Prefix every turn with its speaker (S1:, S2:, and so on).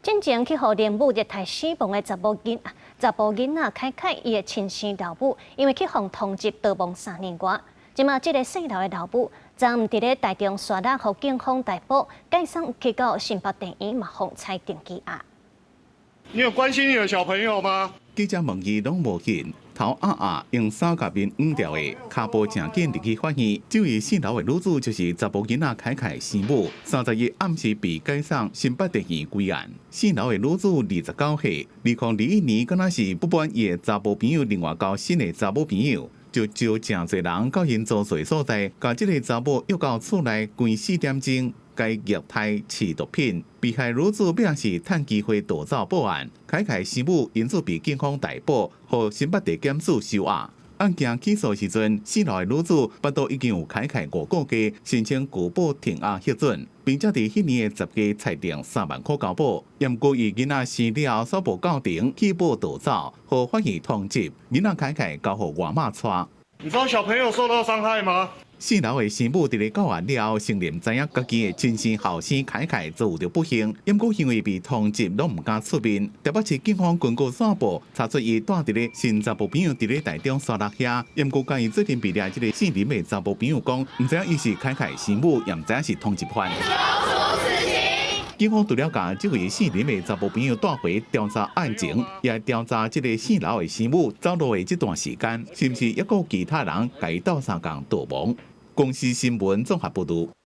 S1: 進前去予奶母虐待死亡的查埔囡仔凱凱，伊的親生老母，因為去予通緝逃亡3年外，這馬這个姓劉的老母，昨昏佇咧台中沙鹿予警方逮捕，解送去到新北地院嘛，予裁定羈押。
S2: 你有關心你的小朋友嗎？
S3: 記者問伊攏無應，頭壓壓用衫共面掩牢的，跤步誠緊入去法院。這位姓劉的女子就是查埔囡仔凱凱生母，31暗時被解送新北地院歸案。姓劉的女子29歲，2021年敢若是不滿伊的查埔朋友，另外交新的查某朋友，就招誠濟人到𪜶租厝所在，共這个查某約到厝內，關4點鐘。共虐待飼毒品，被害女子尾仔是趁機會逃走報案，凱凱生母因此被警方逮捕，予新北地檢署收押。案件起訴時陣，姓劉的女子腹肚已經有凱凱5個月，申請具保停押核准，並且佇彼年的10月裁定3萬箍交保。毋過伊囡仔生了後，煞無到庭棄保逃走，予法院通緝，囡仔凱凱交予外媽帶。
S2: 你知道小朋友受到傷害嗎？
S3: 姓劉的生母佇咧告案了後，承認知影家己的親生後生凱凱遭遇著不幸，毋過因為被通緝，攏毋敢出面。台北市警方根據線報查出伊蹛佇咧新查埔朋友佇咧台中沙鹿遐，毋過共伊做陣被掠這个姓林的查埔朋友講，毋知影伊是凱凱生母，也毋知影是通緝犯。警方除了共這位姓林的查埔朋友帶回調查案情，也調查這个姓劉的生母走路的這段時間，是毋是猶閣有其他人共伊鬥相共逃亡？公視新聞綜合報導。